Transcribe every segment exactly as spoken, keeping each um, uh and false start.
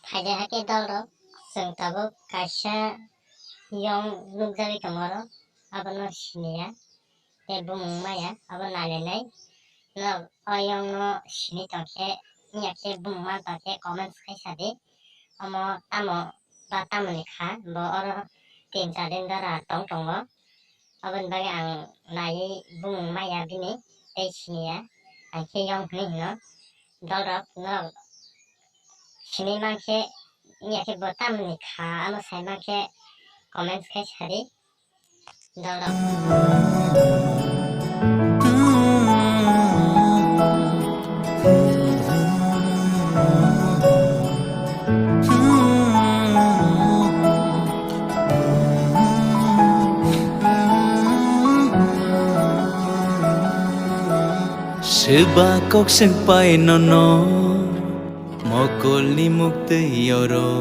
Phaidi hakhe dolrok, chwng tabuk kaisa yong nukjagwi tongo oro, abono siniya, tei bumung maya, abo nailainai. Norok o yongno sini tongkhe, wngya khe bumung man tongkhe comments khai sadi. Omo tamo ba tamoni kha, bo oro tin char din dara tong tongo. Aboni bagwi ang naiwi bumung maya bini tei siniya, ang khe yong hwnwi hino. Dolrok norok sini mankhe, wngya khe bo tamoni kha, amo sai mankhe comments khai sadi. Dolrok. Swba kok swngpai nono, mokolni muktwi oro.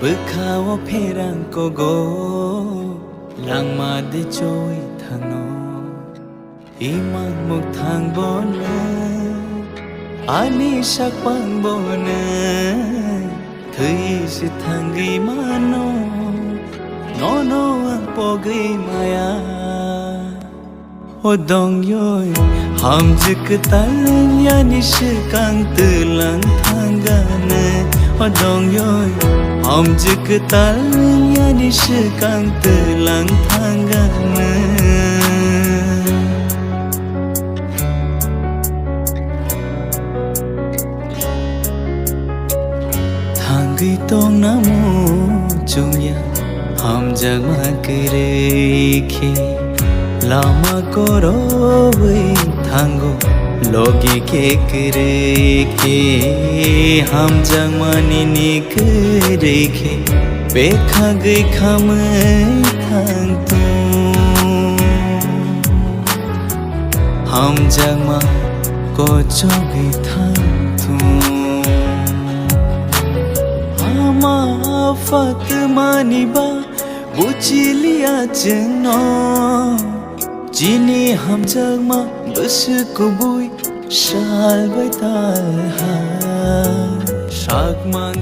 Bwkha o pherang kogo, langma de choi thangno. Imang mukthang bono, ani sakpang bono, thwi se thangwi mano, nono ang pogwi maya. O dongyoi, hamjwk kwtal yani swkang twlang thangane. O dongyoi, hamjwk kwtal yani swkang twlang thangane. Thangwi tongna muchungya, hamjakma kwrwi khe. Lama korowi thango, logi khe kwrwi khe. Hamjakma nini kwrwi khe, bekhagwi khamwi thangthung. Hamjakma kochogwi thangthung. Ama phatmani ba buchiliya chwngno. Chini hamjakma bwswk kubui sal bai tal ha. Sakmang